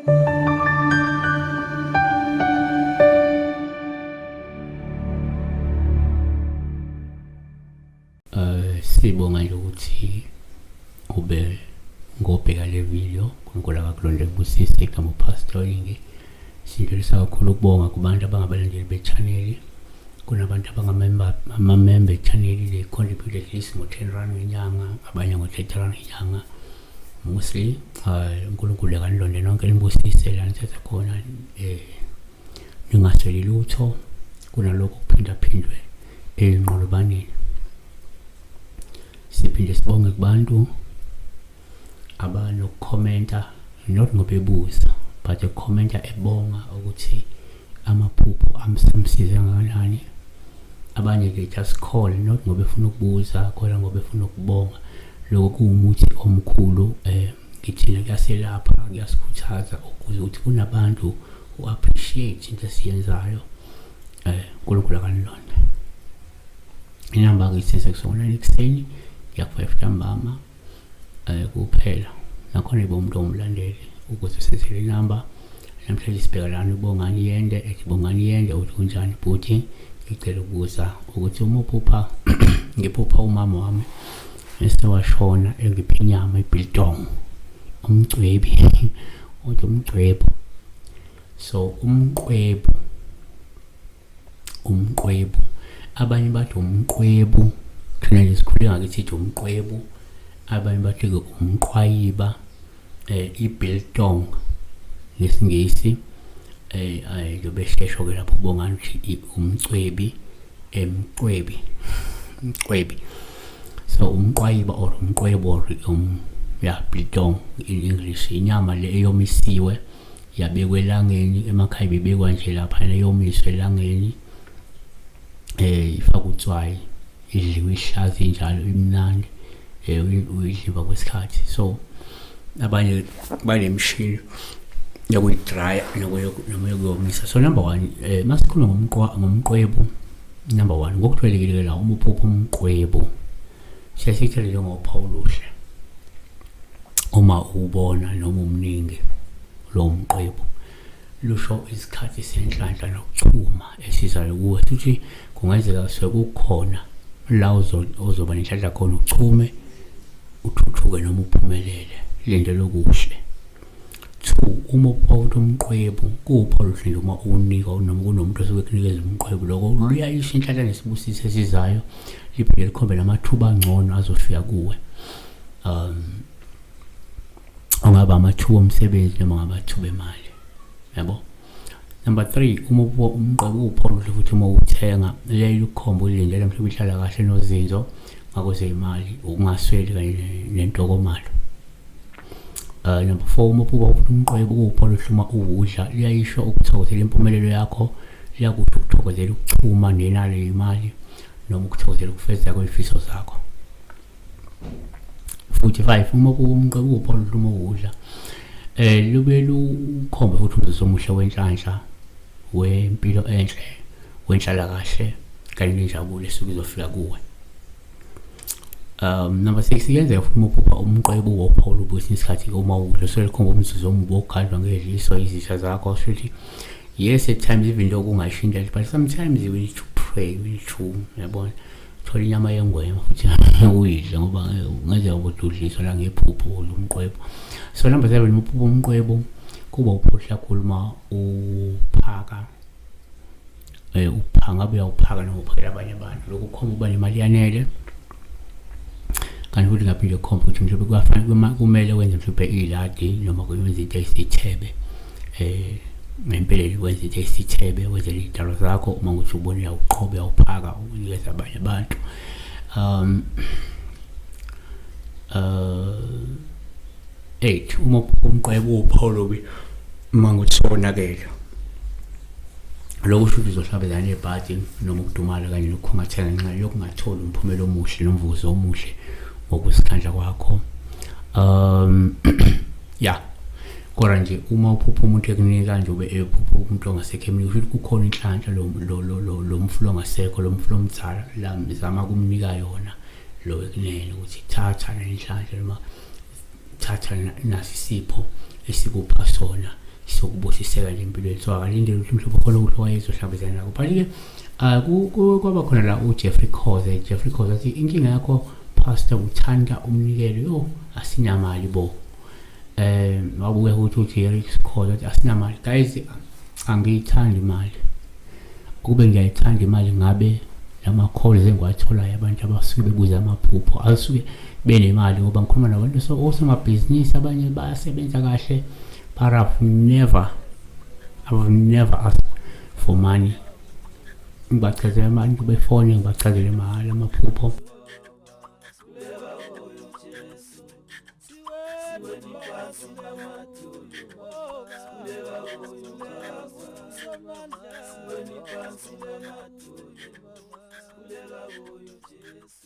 Sibonga nje ukuthi ube ngobheka le video. uNkulunkulu akakulonde kubusise. Igama uPastor Ingi. Sidlulisa kakhulu ukubonga kubantu abangabalandeli be-channel. Kunabantu abangamamemba e-channel, they contribute at least ngo-10 rand ngenyanga, abanye ngo-30 rand ngenyanga mostly. uNkulunkulu akanilonde nonke, nibusise la nithatha khona, ningasweli lutho kunalokho kuphindaphindwe ey'nqolobaneni. Siphinde sibonge kubantu abanokukhomenta, not ngoba ebuza, but ekhomenta ebonga ukuthi amaphupho amsize kangakanani. Abanye they just call, not ngoba efuna ukubuza, kodwa ngoba efuna ukubonga. Lokho kuwumuthi omkhulu kithina, kuyaselapha, kuyasikhuthaza ukuze ukuthi kunabantu who appreciate into esiyenzayo. uNkulunkulu akanilonde. Inamba ke sesekuso-9 ekuseni kuya ku-5 ntambama kuphela. Nakhona ibe umuntu ongumlandeli ukuze senzele inamba. Namhlanje sibheka lana uBongani Yende, ethi Bongani Yende uthi, "Kunjani bhuti? Ngicela ukubuza ukuthi uma uphupha, ngiphupha umama wami esewashona engipha inyama ibiltong, umcwebi," uthi umcwebo, so umqwebu, umqwebu, abanye bathi umqwebu, thina nje sikhule ngakithi sithi umqwebu, abanye bathi-ke umqwayiba, i-biltong ngesiNgisi. Njengoba eshesho-ke lapho uBongani ukuthi umcwebi, emqwebi, umcwebi, so umqwayiba or umqwebo or ya, biltong in English, inyama le eyomisiwe yabekwa elangeni. Emakhaya bebekwa nje lapha, yomiswe elangeni, ifakwe utswayi, idliwe ihlaza injalo, imnandi, uyidliwa kwesikhathi. So abanye banemishini yokuyidraya noma yokuyomisa. So number one, masikhuluma ngomqwebu, number one, ngokujwayelekile la uma uphupha umqwebu siyaye siyithele njengophawu oluhle uma uwubona noma umningi lowo mqwebu. Lusho isikhathi senhlanhla nokuchuma esizayo kuwe, futhi kungenzeka sekukhona la ozoba nenhlanhla khona, uchume, uthuthuke noma uphumelele, lindele okuhle. Two, uma uphawula umqwebu, kuwuphawu oluhle nje uma uwunika noma kunomuntu osuke ekunikeza umqwebu. Lokho luyayisho inhlanhla nesibusiso esizayo, liphinde likhombe namathuba angcono azofika kuwe, ongaba amathuba omsebenzi noma ngamathuba emali, yabo. Number three, uma umqwebu uwuphawu oluhle futhi uma uwuthenga, liyaye lukukhomba ulindele mhlawumbe ihlala kahle nozinzo ngakwezeyimali, ukungasweli kanye nentokomalo. Number four, uma uphupha umqwebu, kuwuphawu oluhle uma uwudla, liyayisho ukuthokozela impumelelo yakho, liyakusho ukuthokozela ukuchuma nenalo imali noma ukuthokozela ukufezeka kwey'fiso zakho. Futhi five, uma umqwebu uwuphawu oluhle uma uwudla, lube lukhombe futhi umzuzu omuhle wenhlanhla, wempilo enhle, wenhlalakahle kanye nenjabulo esuke izofika kuwe. Number six, kuyenzeka futhi uma uphupha umqwebu wophawu olubi kwesinye isikhathi uma udla, usuke likhomba umzuzu omubi wokukhandlwa ngedliso izitha zakho. Shuthi yes, at times even though kungayishintsha, but sometimes we need to pray, we need to, yabona, thola inyama yengwema futhi uyidle, ngoba kungenzeka ukuthi udliswa la ngephupho udla umqwebo. So number seven, uma uphupha umqwebo, kuba uphuhla kakhulu uma uphaka, uphaka, ngabe uyawuphaka noma uphakela abanye abantu. Lokhu kukhomba ukuba nemali yanele, kanti futhi ngaphinde kukhomba ukuthi mhlawumbe kuyafanele, kumele wenze mhlawumbe iladi noma kwenze into eyisithebe, ngempeleni wenze into eyisithebe, wenzele iy'dalo zakho uma ukuthi ubona uyawuqhoba, uyawuphaka, unikeza abanye abantu. 8, uma umqwebo uwuphawu olubi uma ngukuthi sowonakele, lokho kusho ukuthi uzohlangabezana nebhadi noma ukudumala kanye nokukhungatheka ngenxa yokungatholi umphumela omuhle nomvuzo omuhle ngokusikhandla kwakho. Ya, kodwa nje uma uphupha umuntu ekunika nje, ube ephupha umuntu ongasekho emini, kusho ukuthi kukhona inhlanhla lo mfulo ongasekho, lo mfulo omdala la zama kumnika yona lo ekunene, ukuthi thatha le nhlanhla noma thatha nasi isipho esikupha sona. Sokubusiseka nje empilweni, so akalindele ukuthi mhlawumbe khona ukuthi wayezohlangabezana nakho, but-ke kwaba khona la uJeffrey Khoza. Jeffrey Khoza athi inkinga yakho, pastor, uthanda umnikelo. Yo, asinamali bo. Wabuya ukuthi uJerry Khoza athi asinamali. Guys, angiyithandi imali. Kube ngiyayithanda imali, ngabe lama calls engiwatholayo, abantu abasuke bebuza amaphupho, asuke benemali, ngoba ngikhuluma nabantu so osomabhizinisi, abanye bayasebenza kahle, but I've never asked for money. Ngibachazela abantu befone, ngibachazele mahhala amaphupho. Siweni phansi namadolo, sikhuleka kuyo Jesu.